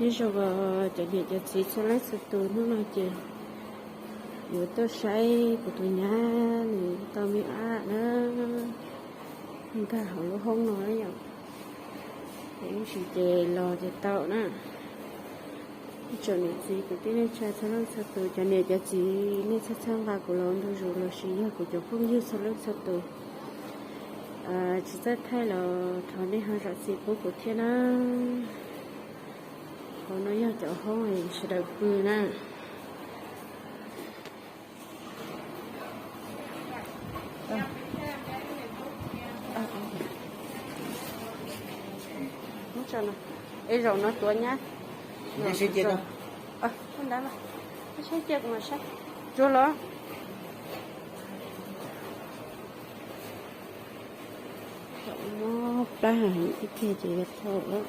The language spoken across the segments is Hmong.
Nyob zoo cov niam cov txiv txhua leej txhua tus, hnub no ces yuav tuaj saib kuv tus nyab nws tau me ab na, nkag hauv lub hoob no yom. Ib ntsis ces los ces tau na. Ib tsoom niam txiv kwv tij neej tsa txhua leej txhua tus, cov niam cov txiv nej txhawb txhawb nqa kuv los ntu zus lossis yog kuv cov phooj ywg txhua leej txhua tus, tsis txawj thaij los thov nej ho zam txim pub kuv thiab na. Hauv no yog cov hoob sawv daws pw na. Es zaum no tuav nyab. Saib cia kuv mam saib. Tsuag los. Mob plab heev ib pliag ces yuav tau lawm.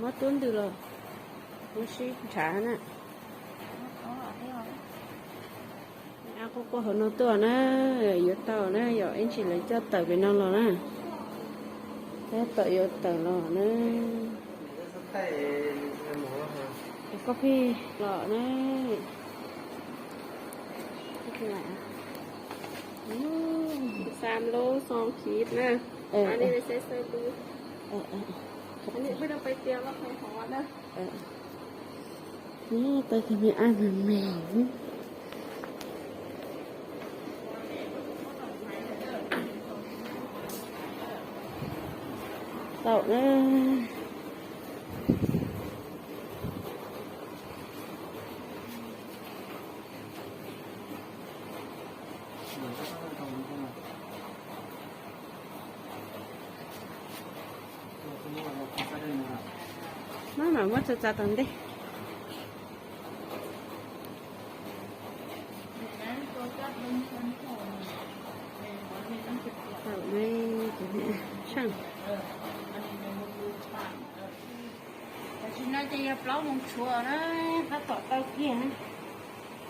Mob tuab ntws los, mob sib nrhav na. Ab, quaj quaj hauv no tuaj na, yuav tau na, yog ib ntsis lawv coj tawm pem no los na. Tab tom yuav tawm los na. Koj pheej los na. Xav lub xoo khiv na. Anib peb xav lub, anib peb pais tias los pais hov na. Tau tus me ab me me. Tau na. Maj mam muab txav txav tom ntej. Tau ne, tsheej. Tam sim no ces yog plaub moos tshuav na, tab tom tau kiag na.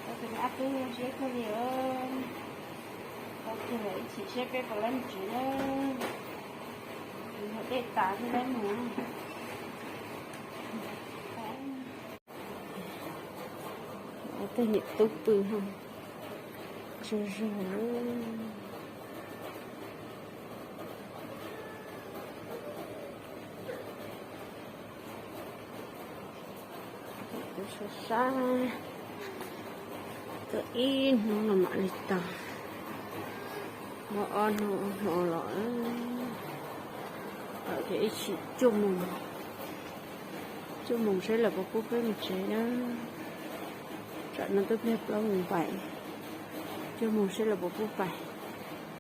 Tau tus me ab tub zoo siab kawg li. Tau kiag lawm, ib chim seb peb puas laib mus tsev na. Yog dej tas thiaj laib mus. Tej niam tub pw ho tsaug zog. Sab sab, tuaj ib hnub no mam li tau. Muaj ob hnub hmo los, ces ib chim cuaj moos, cuaj moos seb lawv puas pub peb mus tsev na. Tsam no twb pliag plaub moos pais, cuaj moos seb lawv puas pub pais.